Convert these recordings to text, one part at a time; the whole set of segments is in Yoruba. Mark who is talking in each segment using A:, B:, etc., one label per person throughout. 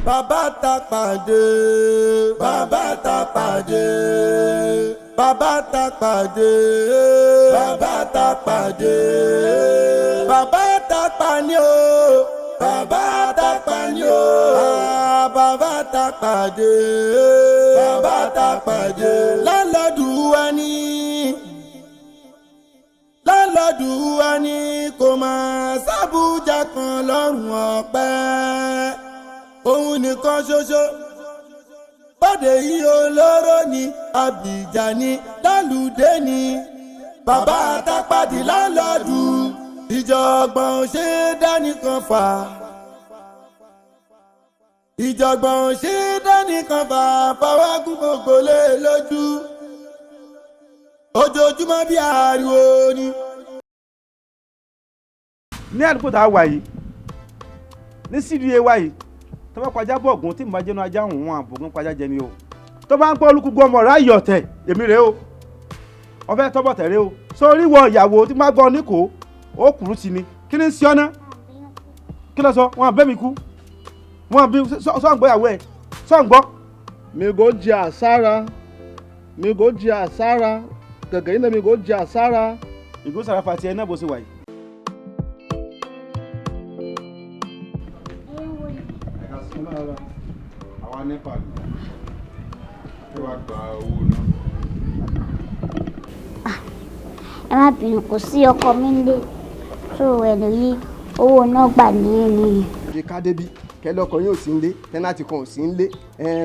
A: Bàbá ta pàdé, bàbá ta pàdé, bàbá ta pàdé, bàbá ta pàdé, bàbá ta pàní o, bàbá ta pàní o, bàbá ta pàdé, bàbá ta pàdé. Lálọ́dún wa ní, lálọ́dún wa ní, kò máa sábùjá kan lọ́rùn ọ̀pẹ, òun nìkan ṣoṣo. Bọ́dé yìí olóró ni, Abidjan ni, lálùdé ni, bàbá àtàpàdé lálọ́dù. Ìjọ̀gbọ̀n ṣe dánìkan fà, ìjọ̀gbọ̀n ṣe dánìkan fà, fọwọ́gùn gbogbo lé lójú, ojoojúmọ́ bí ariwo ni.
B: Ní àdúgbò tá a wà yìí, ní CDA wà yìí, tó bá pajá bọ̀gùn tí mo bá jẹ́nu ajá òun àbògùn pajá jẹ ni o. Tó bá ń pọ́ olúkúgbọ́ ọmọ rẹ̀ ayọ̀ tẹ̀ èmi rèé o, ọfẹ́ tọ́bọ̀ tẹ̀ rèé o. Sórí wọ ìyàwó tí má gbọ́ níkò ó kùrú sí ni. Kí ni ń ṣe ọ́ ná? Kí ló sọ? Wọn bẹ́ mi kú, wọn bí sọ̀ ń gbọ́ ìyàwó ẹ̀ sọ̀ ń gbọ́.
C: Mi go jẹ àsára, mi go jẹ àsára gẹ̀gẹ̀ yìí náà, mi go jẹ àsára.
B: Ìgò sàràfà tiẹ̀ náà bó ṣe wà yìí.
D: Àwa NEPA ni ẹ wá gba owó náà.
E: Ẹ má bínú, kò sí ọkọ mi nílé tó ẹ lè rí owó náà gbà ní ẹni.
F: Ṣe ká débi kẹlẹ ọkọ yóò sí nílé, tenant kan ò sí nílé,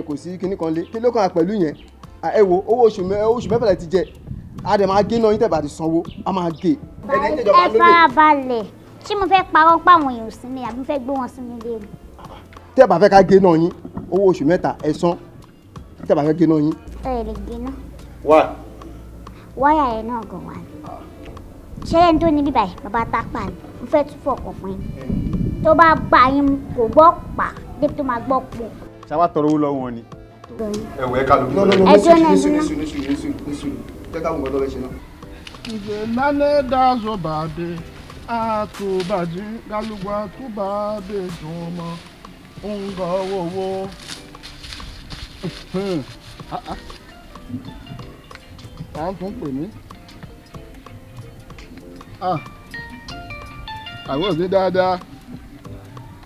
F: kò sí kinní kan lé, kí ló kàn á pẹ̀lú yẹn? Ẹ wo owó oṣù 6 lẹ ti jẹ, a dẹ̀ máa gé náà yín tẹ̀ bá ti sanwó, a máa gé.
E: Ẹ farabalẹ̀, ṣé mo fẹ́ parọ́ pé àwọn èèyàn ò sí nílé àbí mo fẹ́ gbé wọn sínú ilé mi?
F: Tẹ́ bá fẹ́ ká gé náà yín, owó oṣù 3 ẹ san, tẹ́ bá fẹ́ gé náà yín.
E: Ẹ lè gé náà.
D: Wá.
E: Wáyà ẹ̀ náà gan wà ní. Ṣé ẹni tó ní bíbá yìí, bàbá tápà ni, mo fẹ́ tún fọkàn fún yín. Tó bá gbà yín kò gbọ́ pa, débi tó máa gbọ́ pò.
D: Ṣáwá tọrọ owó lọ́wọ́ wọn ni. Ẹ̀wọ̀ ẹ̀ ká ló.
F: No, no, no,
E: Ẹ jóná,
F: nísù
E: ẹ jóná.
F: Nísù, nísù, nísù, nísù, jẹ́ káwọn nǹkan tó fẹ́ ṣe náà.
C: Ìgbè nálẹ̀ dáṣọ bàdé àtúbàjì gálùgbà túbàdé dùn mọ́ ńgọ̀ wọ́wọ́. À ń tún pè mí. Àwọn òbí dáadáa.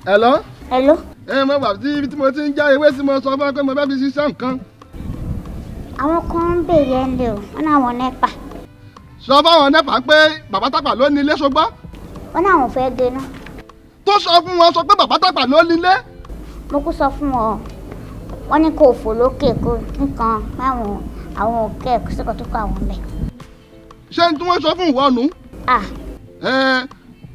C: Hello?
E: Hello?
C: Ẹ mọ bàbá tí ibi tí mo ti ń já ewé tí mo sọ fún ẹ pé mo fẹ́ fi ṣiṣẹ́ nǹkan.
E: Àwọn kan ń béèrè ẹ lé o, wọ́n náà wọ́n NEPA.
C: Sọ fáwọn NEPA pé bàbá Tápà ló ní ilé ṣọgbọ́.
E: Wọ́n náà wọ́n fẹ́ gé náà.
C: Tó sọ fún wọn sọ pé bàbá Tápà ló ní ilé.
E: Mo kú sọ fún wọn, wọ́n ní kò fò lókè kó nǹkan báwọn àwọn òkè kò sí kan tó kọ àwọn bẹ́ẹ̀.
C: Ṣé n tí wọ́n sọ fún ìwọ nù?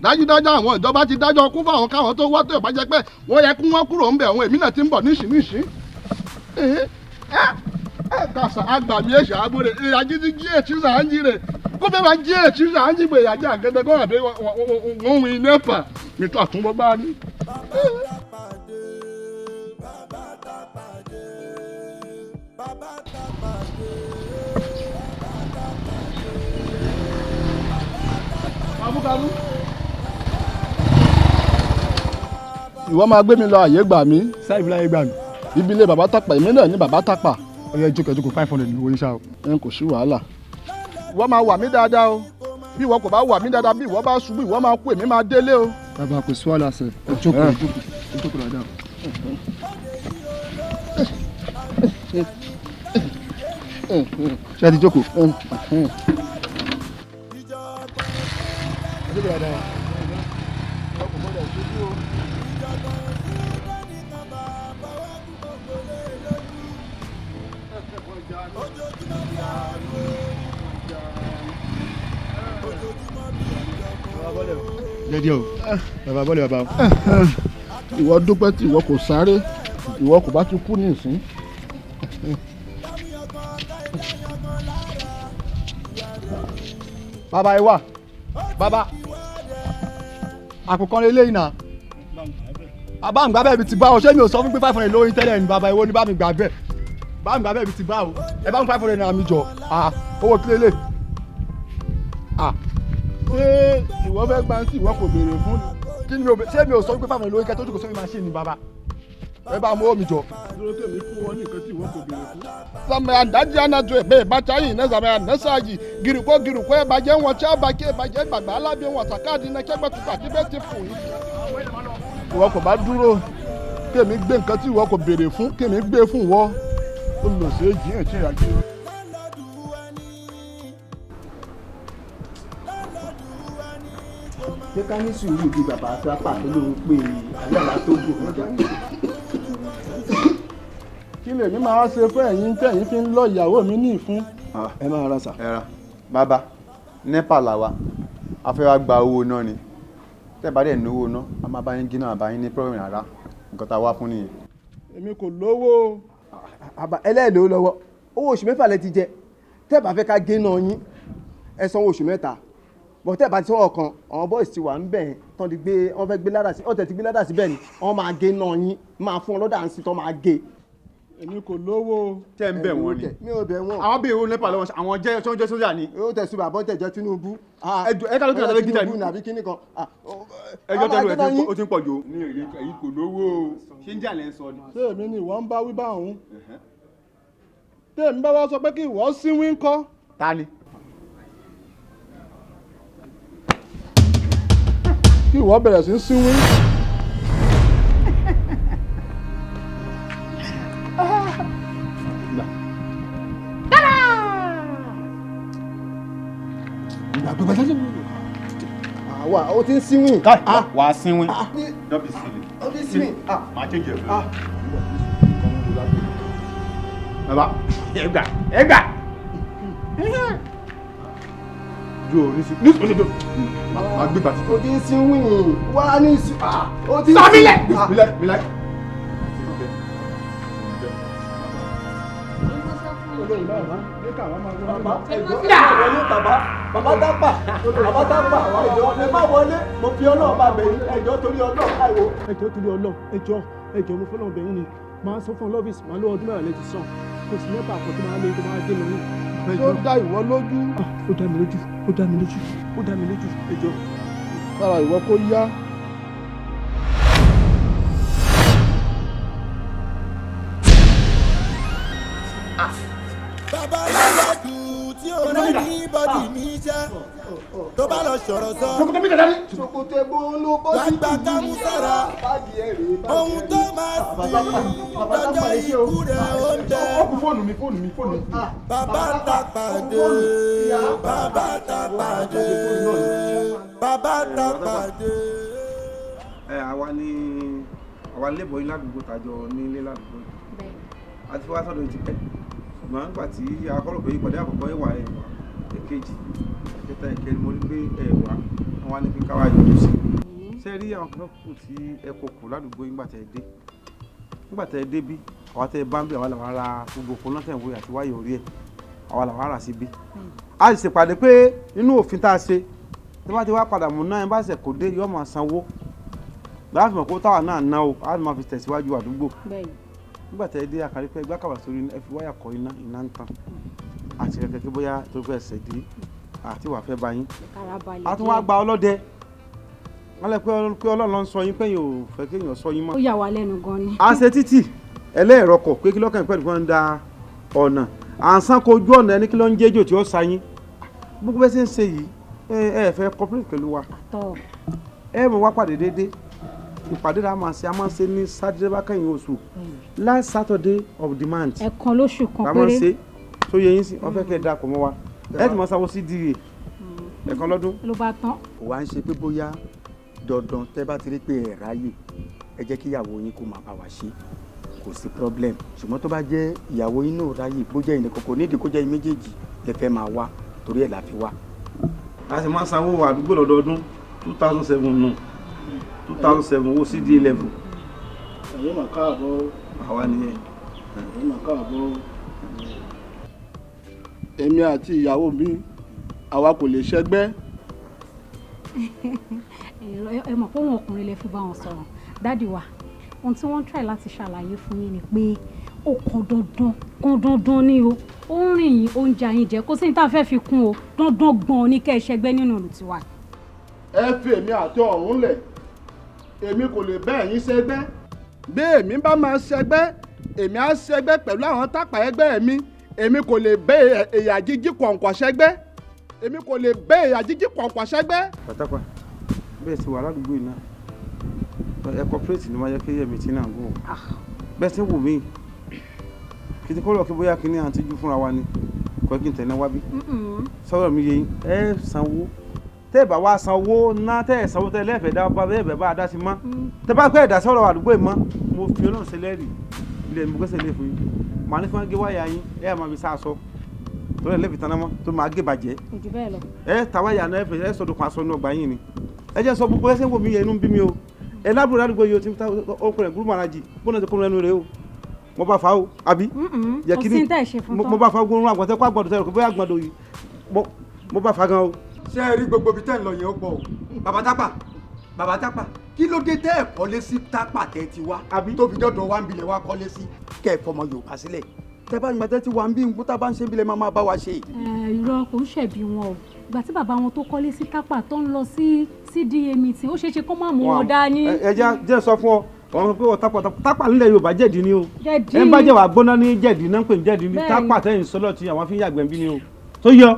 C: Dájúdájú àwọn ìjọba ti dájọ́ kú fáwọn káwọn tó wá tó ìbá jẹ́ pé wọ́n yẹ kí wọ́n kúrò ń bẹ̀ àwọn èmi náà ti ń bọ̀ níṣìíríṣìí. Kàṣà àgbàmí èṣà agbóre ìyá jíjí jí èṣù sàájì rè kó fẹ́ máa jí èṣù sàájì gbé ìyá jẹ́ àgẹ́gẹ́ kó àbí wọ́n wí NEPA nítorí àtúnbọ̀ bá ní. Kábúkábú. Ìwọ máa gbé mi lọ àyè gbà mí.
G: Sáì fúláyé gbà mí.
C: Ibi ilé bàbá Tápà, èmi náà ní bàbá Tápà.
G: Ọyọ jókòó jókòó, 500 ní owó yín ṣá o.
C: Ẹ kò sí wàhálà. Ìwọ máa wà mí dáadáa o. Bí ìwọ kò bá wà mí dáadáa, bí ìwọ bá ṣubú, ìwọ máa kú, èmi máa délé o.
G: Bàbá kò sí wàhálà sẹ, ẹ jókòó ẹ jókòó ẹ jókòó dáadáa. Ṣé ẹ ti jókòó? Ẹ jókòó dáadáa. Jẹ́jẹ́ o, bàbá bọ́lẹ̀ bàbá o.
C: Ìwọ dúpẹ́ tí ìwọ kò sáré, ìwọ kò bá ti kú nísìn.
G: Bàbá ẹ wà, bàbá àkùkọ lélẹ́yìn náà. Bàbá mi gbà bẹ́ẹ̀ mi ti bá o, ṣé mi ò sọ fún pé 500 lóyún tẹ́lẹ̀ ni bàbá ìwọ ni bá mi gbà bẹ́ẹ̀. Bá mi gbà bẹ́ẹ̀ mi ti bá o, ẹ bá mi 500 náírà mi jọ, owó kí lélẹ̀.
C: Ṣé ìwọ fẹ́ gba tí ìwọ kò béèrè fún ni?
G: Kí ni mi ò ṣé mi ò sọ pé 500 lóyún kẹ́ tó jókòó sórí machine ni bàbá?
C: Ẹ bá mú omi jọ. Dúró tèmi fún wọn ní nǹkan tí ìwọ kò béèrè fún. Sàmì àdájí ànàtò ẹ̀bẹ̀ ìbáta yìí náà sàmì ànásáàjì gìrìkó gìrìkó ẹ̀bàjẹ́ wọn tí àbàkẹ́ ẹ̀bàjẹ́ gbàgbà alábẹ́ wọn àtàkàdì náà kẹgbẹ́ tuntun àti bẹ́ẹ̀ ti fò yìí. Ìwọ kò bá dúró kémi gbé nǹkan tí ìwọ kò béèrè fún kémi gbé fún ìwọ. Ó lọ sí èjì ẹ̀ tí ìyá jẹ́.
F: Ṣé ká ní sùúrù bíi bàbá àtàpà tó lóun pé àyàlá tó gùn níjà?
C: Kí lèmi máa ṣe fún ẹ̀yin tẹ̀yin fi ń lọ ìyàwó mi ní ìfún.
F: Ẹ máa ra sà.
D: Ẹ ra bàbá, NEPA làwa, a fẹ́ wá gba owó náà ni. Tẹ́ bá dẹ̀ náwó náà, a máa bá yín gíná, àbá yín ní problem rárá. Nǹkan tá a wá fún nìyẹn.
C: Èmi kò lówó.
F: Àbá ẹlẹ́ẹ̀lówó lọ́wọ́, owó oṣù 6 lẹ ti jẹ. Tẹ́ bá fẹ́ ká gé náà yín, ẹ sanwó oṣù 3. Bọ̀ tẹ́ bá ti sọ̀rọ̀ kan, àwọn boys ti wà ń bẹ̀ tán ti gbé, wọ́n fẹ́ gbé ládà sí, ọ̀tẹ̀ ti gbé ládà sí bẹ́ẹ̀ ni, wọ́n máa gé náà yín, máa fún ọlọ́dà ń sin tán máa gé.
C: Èmi kò lówó.
D: Tẹ́ ń bẹ̀ wọ́n ni.
F: Mi ò bẹ̀ wọ́n.
D: Àwọn bí èrò NEPA lọ́wọ́, àwọn jẹ́ sọ́jọ́ sójà ni.
F: Ó tẹ̀sùn bàbá tẹ̀jọ́ Tinubu.
D: Ẹ ká ló kí ọ̀sẹ̀ gíga
F: ni. Tinubu nàbí kíní kan.
D: Ẹjọ́ tẹ́lu ẹ̀ ó ti ń pọ̀ jù. Ní èrè èyí kò lówó o. Ṣé ń jà lẹ́ ń sọ ni?
C: Ṣé èmi ni ìwọ ń bá wí bá òun? Tèmi bá wá sọ pé kí ìwọ sínwín ńkọ́.
D: Ta ni?
C: Kí ìwọ bẹ̀rẹ̀ sí sínwín.
F: Àwa ó ti ń sínwín.
D: Wà á sínwín. Don't be silly.
F: Ó ti ń sínwín.
D: Màá change ẹ̀ fún ẹ. Bàbá ẹ gbà ẹ gbà. Dúró ní sí ní sí máa gbé bàtí.
F: Ó ti ń sínwín. Wá ní sí. Ó ti ń sínwín.
D: Sọ mílẹ̀. Mílẹ̀ mílẹ̀.
F: Bàbá ẹjọ́ bàbá dápà bàbá dápà ẹjọ́ ẹ má wọlé, mo fi Ọlọ́run bá bẹ̀ yín, ẹjọ́ torí Ọlọ́run àìwò.
H: Ẹjọ́ torí Ọlọ́run, ẹjọ́ ẹjọ́ mo fọlọ́run bẹ̀ yín ni, màá sọ fún ọlọ́fíìsì màá lọ ọdún mẹ́rin lè ti sàn, kò sí mẹ́fà àpò tó máa lé tó máa dé lọ́rùn.
C: Tó dá ìwọ lójú.
H: Ó dá mi lójú, ó dá mi lójú, ó dá mi lójú, ẹjọ́.
C: Kára ìwọ kó yá.
A: Bàbá lọ́lọ́dù tí ó rẹ́ ní bọ́dì mi jẹ́ tó bá lọ sọ̀rọ̀ sọ.
F: Ṣòkòtò ẹ̀gbọ́n ló bọ́ sí.
A: Gbàgbà kámú sára ohun tó máa sì lọ́jọ́ ikú rẹ̀ ó ń bẹ.
D: Fóònù mi fóònù mi fóònù mi.
A: Bàbá ta pàdé, bàbá ta pàdé, bàbá ta pàdé.
B: Ẹ àwa ni àwa lébọ̀ yín ládùúgbò tàjọ nílé ládùúgbò yìí. A ti wá sọ́dọ̀ ti pẹ́. Ṣùgbọ́n nígbà tí akọ́rọ̀ pé ìpàdé àkọ́kọ́ ẹ̀wà ẹ̀wà èkejì ẹ̀kẹta ẹ̀kẹrin mo rí pé ẹ̀wà wọn wá ní pé káwá yọjú sí i. Ṣé rí àwọn kan kù tí ẹ kò kù ládùúgbò yín nígbà tẹ́ ẹ dé? Nígbà tẹ́ ẹ dé bí àwa tẹ́ ẹ bá ń bí àwa làwọn ará gbogbo òpó náà tẹ̀ ń wé àti wáyé orí ẹ̀ àwa làwọn ará sí bí. A sì ṣèpàdé pé nínú òfin tá a ṣe tí wọ́n ti wá padà mú náà ẹ bá ṣẹ̀ kó dé yóò máa sanwó. Láti mọ̀ pé táwa náà ná o, a máa fi tẹ̀síwájú àdúgbò. Nígbà tẹ́ ẹ dé àkàrí pé ẹgbẹ́ kàwá sórí ẹ fi wáyà kọ iná iná ń tàn àti kẹ̀kẹ́ kí bóyá tó fẹ́ ṣẹ̀ dé àti wàá fẹ́ bá yín. A tún wá gba ọlọ́dẹ wọ́n lẹ pé Ọlọ́run ló ń sọ yín pé yín ò fẹ́ kéèyàn sọ yín mọ́.
I: Ó yà wá lẹ́nu gan ni.
B: A ṣe títì ẹlẹ́ẹ̀rọkọ̀ pé kí lọ́kàn pẹ̀lú kan da ọ̀nà à ń sán kojú ọ̀nà ẹni kí ló ń jẹ́jọ́ tí ó sa yín. Gbogbo bẹ́ẹ̀ ṣe ń ṣe yìí ẹ fẹ́ cooperate pẹ̀lú wa. Ẹ mọ̀ wá pàdé déédéé. Ìpàdé la máa ṣe, a máa ṣe ní Saturday bá kẹ́yìn oṣù, last Saturday of the month.
I: Ẹ̀kan lóṣù kan
B: la máa
I: péré.
B: ṣe tó yẹ yín sí, wọ́n fẹ́ kẹ́ ẹ darapọ̀ mọ́ wa. Ẹ ti máa sanwó sí DA ẹ̀kan lọ́dún.
I: Ló bá tán.
G: Kò wá ń ṣe pé bóyá dandan tẹ́ bá ti rí pé ẹ ráyè, ẹ jẹ́ kí ìyàwó yín kó máa bá wa ṣe, kò sí problem. Ṣùgbọ́n tó bá jẹ́ ìyàwó yín náà ráyè, bó jẹ́ ìnìkan kò nídìí kó jẹ́ méjèèjì lẹ fẹ́ máa wá, torí ẹ̀ la fi wá.
B: A sì máa sanwó àdúgbò lọ́dọọdún 2007 nù 2007 owó CD level.
C: Ẹ̀yin mà káàbọ̀.
B: Àwa nìyẹn.
C: Ẹ̀yin mà káàbọ̀. Èmi àti ìyàwó mi àwa kò lè ṣẹgbẹ́.
I: Ẹ mọ̀ pé òun ọkùnrin lè fi bá wọn sọ̀rọ̀. Dádì wa, ohun tí wọ́n ń try láti ṣàlàyé fún yín ni pé ó kan dandan kan dandan ni o. Ó ń rìn yín, ó ń ja yín jẹ, kó sí ní tá a fẹ́ fi kún o. Dandan gan-an ni kẹ́ ẹ ṣẹgbẹ́ nínú ìlú tiwa.
C: Ẹ fi èmi àti ọ̀run lẹ̀, èmi kò lè bá ẹ̀yin ṣẹgbẹ́. Bí èmi bá máa ṣẹgbẹ́, èmi á ṣẹgbẹ́ pẹ̀lú àwọn tápà ẹgbẹ́ mi. Èmi kò lè bẹ́ èyà jíjí kọ̀ǹkọ̀ ṣẹgbẹ́. Èmi kò lè bẹ́ èyà jíjí kọ̀ǹkọ̀ ṣẹgbẹ́.
B: Pátápá bẹ́ẹ̀ sì wà ládùúgbò yìí náà, ẹ kọ́pẹ́rẹ́tì ni wọ́n yẹ kí ẹ̀mí tí náà gùn bẹ́ẹ̀ sì wù mí kí ti kọ́ lọ́ọ́ kí bóyá kí ní àǹtí jú fúnra wa ni kọ́ kí n tẹ̀lé wá bí sọ̀rọ̀ mi yẹ yín. Ẹ sanwó, tẹ́ ẹ bá wá sanwó ná, tẹ́ ẹ sanwó tẹ́ ẹ lẹ́fẹ̀ẹ́ dá bá bẹ́ẹ̀ bá dá sí mọ́, tẹ́ bá pẹ́ ẹ̀dá sọ̀rọ̀ àdúgbò yìí mọ́, mo fi Ọlọ́run ṣẹlẹ́rì ilé mi gbẹ́sẹ̀ lé fún yín. Màá ní kí wọ́n gé wáyà yín, ẹ yà máa fi sá aṣọ torí ẹ lẹ́fẹ̀ẹ́ tán mọ́ tó máa gé bàjẹ́.
I: Ojú bẹ́ẹ̀ lọ.
B: Ẹ ta wáyà náà, ẹ sọdún kan aṣọ ní ọgbà yín ni. Ẹ jẹ́ sọ gbogbo ẹsẹ̀ wò mí yẹn, inú ń bí mi o. Ẹ lábúrò ládùúgbò yìí o ti ń ta ọkùnrin gúrú màrájì bóná ti kún ẹnu rẹ o. Mo bá fa o àbí.
I: Kò sí ní tẹ̀ ṣe fún tán.
B: Mo bá fa ogun àgbọ̀ntẹ́ kó àgbọ̀dọ̀ tẹ̀rọ kó bóyá àgbọ̀dọ̀ yìí mo bá fa gan o.
G: Ṣé ẹ rí gbogbo ibi tẹ́ ń lọ yẹn, ó pọ̀ o. Bàbá Tápà, bàbá Tápà, kí ló dé tẹ́ ẹ̀ kọ́lé sí Tápà tẹ́ ti wá tó fi dọ́dọ̀ wá ń bilẹ̀ wá kọ́lé sí kẹ́ ẹ̀ fọmọ Yorùbá sílẹ̀? Tẹ́ bá gbàtẹ́ ti wà ń bí nǹkú tá bá ń ṣe bilẹ̀ máa bá wa ṣe.
I: Irọ́, kò ń ṣẹ̀bi wọn o. Ìgbà tí bàbá wọn tó kọ́lé sí Tápà tó ń lọ sí CDA meeting, ó ṣeé ṣe kó má mú wọn dání.
B: Ẹ jẹ́ sọ fún ọ ọ̀run pé Tápà Tápà nílẹ̀ Yorùbá jẹ̀dí ni o. Ẹ ń bá jẹ́ wà gbóná ní jẹ̀dí náà ń pè ní jẹ̀dí ní Tápà tẹ́yìn sọ́lọ̀ tí àwọn fi ń yàgbẹ́ bí ni o tó yọ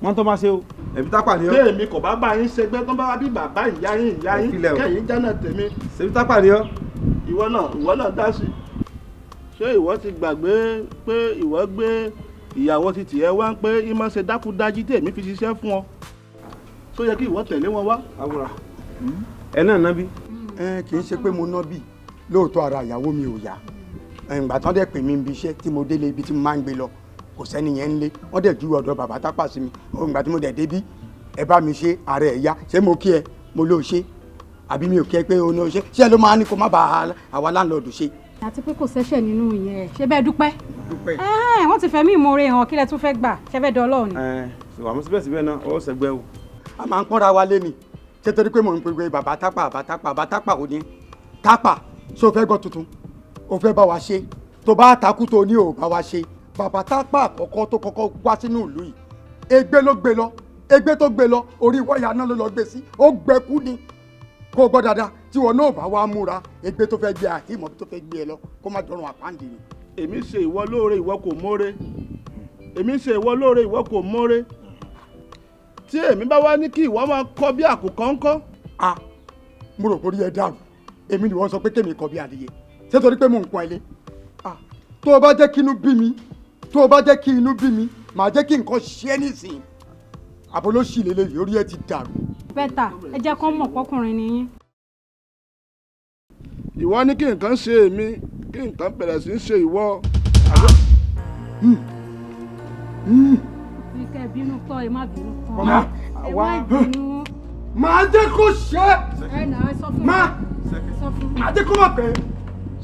B: wọ́n tó máa ṣe o ẹ̀bí Tápà ni ọ́.
C: Bí èmi kò bá bá yín ṣẹgbẹ́ tó bá wá bí bàbá ìyá yín ìyá yín kẹ́yìn jánà tèmi.
B: Ṣèbí Tápà ni ọ́.
C: Ìwọ náà, ìwọ náà dá sí. Ṣé ìwọ ti gbàgbé pé ìwọ gbé ìyàwó ti tìẹ wá ń pé ìmọ̀ ṣe dákúdájí tí èmi fi ṣiṣẹ́ fún ọ? Tó yẹ kí ìwọ tẹ̀lé wọn wá.
B: Àwòrán ẹ náà ná bí.
G: Ẹ kì í ṣe pé mo ná bí, lóòótọ́ ara ìyàwó mi ò yá. Ìgbà tán dẹ̀ pè mí ibi iṣẹ́ tí mo délé, ibi tí mo máa ń gbé lọ kò sẹ́ni yẹn ń lé, wọ́n dẹ̀ ju ọ̀dọ̀ bàbá Tápà sí mi. Ìgbà tí mo dẹ̀ débí, ẹ bá mi ṣe, ààrẹ ẹ̀ yá. Ṣé mo kí ẹ mo ló ṣe àbí mi ò kí ẹ pé o ní o ṣe? Ṣé ló máa ní kó má ba àwa láńlọ́ọ̀dù ṣe.
I: Àti pé kò sẹ́ṣẹ̀ nínú ìyẹn, ṣé bẹ́ẹ̀ dúpẹ́. Wọ́n ti fẹ̀mí ìmoore hàn, kí lẹ tún fẹ́ gbà? Ṣé fẹ́ dọ́lọ́ ni.
B: Àmọ́ síbẹ̀síbẹ̀ náà ó ṣẹgbẹ́ o.
G: A máa ń pọ́nra wa lé ni. Ṣé torí pé mò ń pe bàbá Tápà, bàbá Tápà, bàbá Tápà ò ní Tápà? Ṣé o fẹ́ gbọ́ tuntun? O fẹ́ bá wa ṣe? Tó bá takú tó ní ò bá wa ṣe. Bàbá Tápà àkọ́kọ́ tó kọ́kọ́ wá sínú ìlú yìí, ègbé ló gbé lọ, ègbé tó gbé lọ orí wáyà náà ló lọ gbé sí, ó gbẹkú ni. Kó o gbọ́ dáadáa, tí wọn náà bá wá múra, ègbé tó fẹ́ gbé àti ìmọ̀ tó fẹ́ gbé ẹ lọ kó má dọ̀rùn àpáǹdì ni.
C: Èmi ṣe ìwọ lóore, ìwọ kò mọ́re. Èmi ṣe ìwọ lóore, ìwọ kò mọ́re. Tí èmi bá wá ní kí ìwọ máa kọ bí àkùkọ ńkọ́.
G: A mo rò kórí ẹ dàrú. Èmi ni wọ́n sọ pé kémi kọ bí adìyẹ? Ṣé torí pé mò ń pọn ilé? Tó o bá jẹ́ kí inú bí mi, tó o bá jẹ́ kí inú bí mi, màá jẹ́ kí nǹkan ṣe é nísìnyí. Àbò ló ṣì lélẹ̀, orí ẹ ti dàrú.
I: Bẹ́tà ẹ jẹ́ kó mọ̀ pọ́kùnrin ni yín.
C: Ìwọ ní kí nǹkan ṣe èmi, kí nǹkan bẹ̀rẹ̀ sí í ṣe ìwọ.
I: Kẹ́ ẹ bínú tọ́, ẹ má bínú tán. Ẹ má bínú.
G: Màá jẹ́ kó ṣe é.
I: Ẹ nà ẹ sọ fún mi.
G: Màá jẹ́ kó mọ̀ pé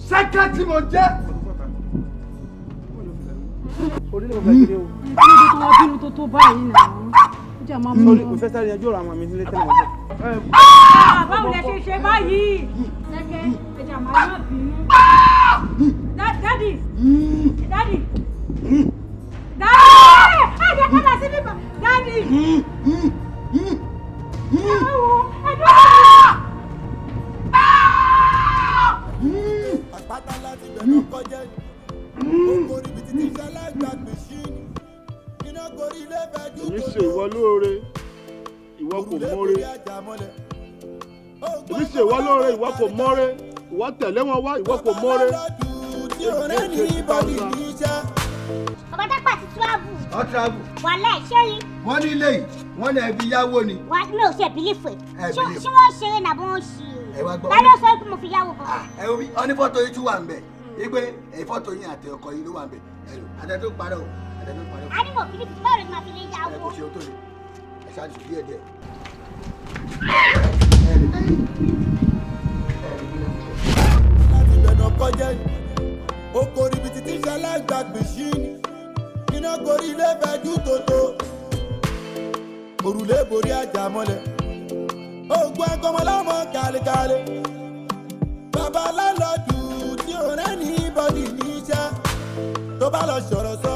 G: ṣẹ́kẹ́ tí mo jẹ́.
B: Orílẹ̀ èdè Nàìjíríà o.
I: Kí ló dé tó wá bínú tó tó báyìí náà? Ó jẹ́ àmọ́ mú
B: Sórí kò fẹ́ sáré yanjú ọ̀rọ̀ àwọn mi nílé tẹ́lẹ̀ wọ́n.
I: Báwo lẹ ṣe ṣe báyìí? Ṣẹ́kẹ́ ẹ jẹ́ àmọ́ má bínú. Dádì! Dádì! Dádì! Ẹ jẹ́ kọ́lá sí bíbá! Dádì! Ẹ wo ẹ dúró.
A: Àpáta láti bẹ̀rẹ̀ kọjá ni ó gorí ibi títí ṣalágbà gbèsè ni iná gorí ilé fẹ́jú
C: Èmi ṣe ìwọ lóore, ìwọ kò mọ́re. Èmi ṣe ìwọ lóore, ìwọ kò mọ́re. Ìwọ tẹ̀lé wọn wá, ìwọ kò mọ́re.
A: Tí ò rẹ́ ní bọ́dì ní iṣẹ́.
E: Bàbá Tápà ti travel.
J: Ọ travel.
E: Wàhálà ṣé yín.
J: Wọ́n ní ilé yìí, wọ́n ní ẹbí yáwó ni.
E: Wà mi ò ṣe bílífù ẹ̀.
J: Ẹ believe.
E: Ṣé wọ́n ṣeré nàbọ̀ wọ́n ṣe
J: Ẹ wá gbọ́.
E: Ta ló sọ pé mo fi yáwó gan?
J: Ẹ wo bí ọ ní fọ́tò yìí tún wà ń bẹ̀. Igbe fọ́tò yín àti ọkọ yín ló wà ń bẹ̀. Ẹ lò àtẹ tó parọ́ o, àtẹ tó parọ́ o.
E: A ní mo bílífù, báwo ló ti máa fi lè yáwó?
J: Ẹ kò ṣe o tó le. Ẹ ṣáàjú díẹ̀ díẹ̀.
A: Láti bẹ̀rẹ̀ kọjá ni ó gorí ibi títí ṣalágbà gbèsè ni iná gorí ilé fẹ́jú tòótọ́ òrùlé borí àjà mọ́lẹ̀ ògùn akọmọlọ́mọ kàlẹ́kàlẹ́ bàbá lálọ́dù tí ò rẹ́ ní bọ́dì níṣẹ́ tó bá lọ sọ̀rọ̀ sọ.